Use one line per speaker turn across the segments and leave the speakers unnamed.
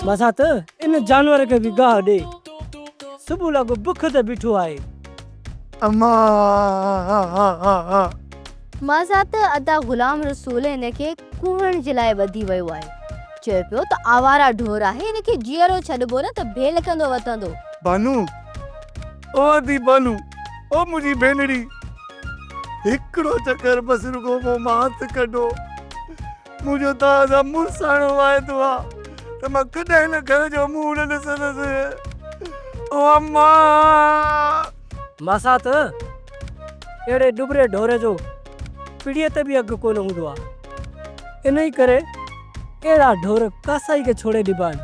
ماسات ان جانور کي به گاهه ڏي. صبح لڳو بک تي بيٺو آهي.
اما.
ماسات ادا غلام رسول هن کي ڪوهڻ جي لاء ٻڌي ويو آهي. چئي پيو ته آواره ڍور آهي هن کي جيئرو ڇڏبو نه ته ڀيل ڪندو وتندو.
بانو او ادي بانو او منهنجي ڀينڙي هڪڙو چڪر بس رڳو مون مان هٿ ڪڍو. منهنجو توهان سان مڙساڻو واعدو آ ته مان ڪڏهن هن گهر جو منهن نه ڏسندس. او اما!
ماسات، اهڙي ڏٻري ڍوري جو پڙيء تي به اگهه ڪونه هوندو آ. انهيء ڪري اهڙا ڍور ڪاسائي کي ڇوڙي ڏبا آهن.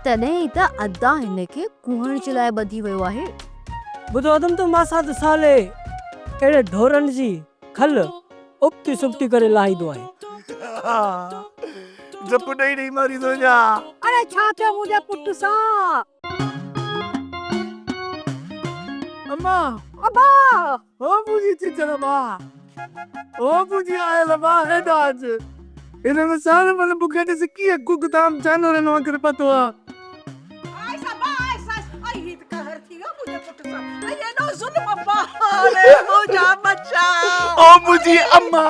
تڏهن ئي ته ادا هن کي ڪوهڻ جي لاء ٻڌي ويو آهي.
ٻڌو اٿم ته ماسات صالح اهڙي ڍورن جي کل ابتي سبتي ڪري لاهيندو آهي.
ڊپ ڏئي ڏئي ماريندو ڇا؟
اڙي ڇا ٿيو منهنجي پٽ سان؟
اما!
ابا!
او منهنجي چچڙ ماء! او منهنجي آيل ماء هيڏانهن اچ. هن وساڻ مهل مون کي ڏس ڪيئن گگدام جانورن وانگر پتو آ.
آئس ابا آئس آئس ائي هي ته قهر ٿي ويو منهنجي پٽ سان ائي ايڏو ظلم ابا ڙي منهنجا ٻچا.
او منهنجي اما.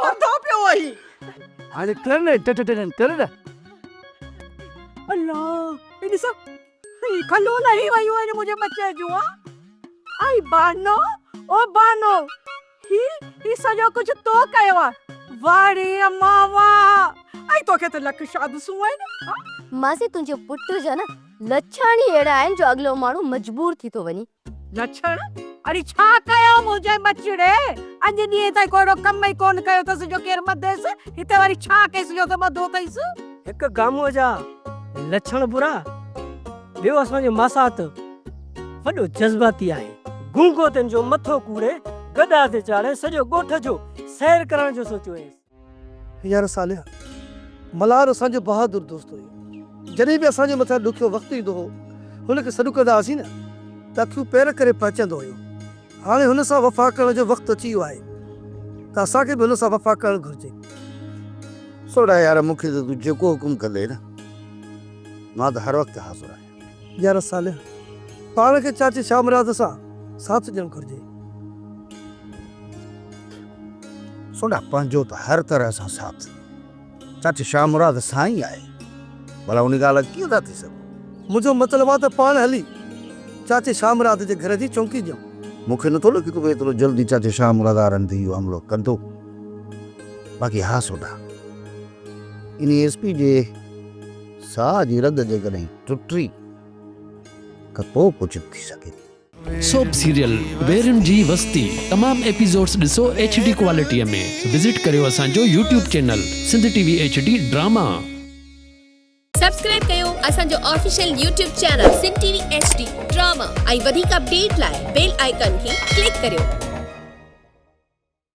مردو پيو آهين.
هاڻي ڪر نه ٽٽ ٽٽ ڪر نه.
الله هي ڏس هي کلون لهي ويون آهن منهنجي ٻچي جون ها ائي بانو او بانو هي هي سڄو ڪجهه تو ڪيو آ واهه ڙي اما واهه ائي توکي ته لک شابسون آهن ها.
ماسي تنهنجي پٽ جا نه لڇڻ ئي اهڙا آهن جو اڳلو ماڻهو مجبور ٿي ٿو وڃي.
لڇڻ؟ اڙي ڇا ڪيو منهنجي ٻچڙي اڄ ڏينهن تائين ڪو اهڙو ڪم ئي ڪونه ڪيو اٿس جو ڪير ٻڌيس هتي وري ڇا ڪيس جو ته ٻڌو اٿئيس.
هڪ گامونء جا لڇڻ برا ٻيو اسان جو ماسات وڏو جذباتي آهي. گونگو تن جو مٿو ڪوڙي گڏهه تي چاڙهي سڄو ڳوٺ جو سير ڪرڻ جو سوچيو هيس.
يار صالح، ملهار اسان جو بهادر دوست هيو. جڏهن به اسان جي مٿان ڏکيو وقت ايندو هو، هن کي سڏ ڪندا هئاسين نه ته اکيون پير ڪري پهچندو هيو. هاڻي هن سان وفا ڪرڻ جو وقت اچي ويو آهي ته اسان کي به هن سان وفا ڪرڻ گهرجي.
سوڍا يار مون کي ته تون جيڪو حڪم ڪندين نه مان ته هر وقت حاضر آهيان.
يار صالح، پاڻ کي چاچي شاهمراد سان ساٿ ڏيڻ گهرجي.
سوڍا پنهنجو ته هر طرح سان ساٿ چاچي شاهمراد سان ئي آهي. ڀلا ان ڳالهه ڪيئن ٿا ٿي سگهو؟
منهنجو مطلب آ ته پاڻ هلي چاچي شاهمراد جي گهر جي چونڪي ڏيون.
مون کي نٿو لڳي ته ايترو جلدي چاچي شاهمراد وارن تي اهو حملو ڪندو. باقي ها سوڍا، انهي ايس پي جي ساهه جي رڳ جيڪڏهن ٽٽي ته پوء ڪجهه به ٿي سگهي ٿو.
سوپ سيريل ويرين جي وستي تمام ايپيسوڊس ڏسو ايڇ ڊي ڪوالٽي ۾ وزٽ ڪريو اسان جو YouTube channel Sindh T V H D drama.
Subscribe ڪيو اسان جو official YouTube channel Sindh T V H D drama ۽ وڌيڪ اپڊيٽ لاء بيل آئيڪان کي ڪلڪ ڪريو.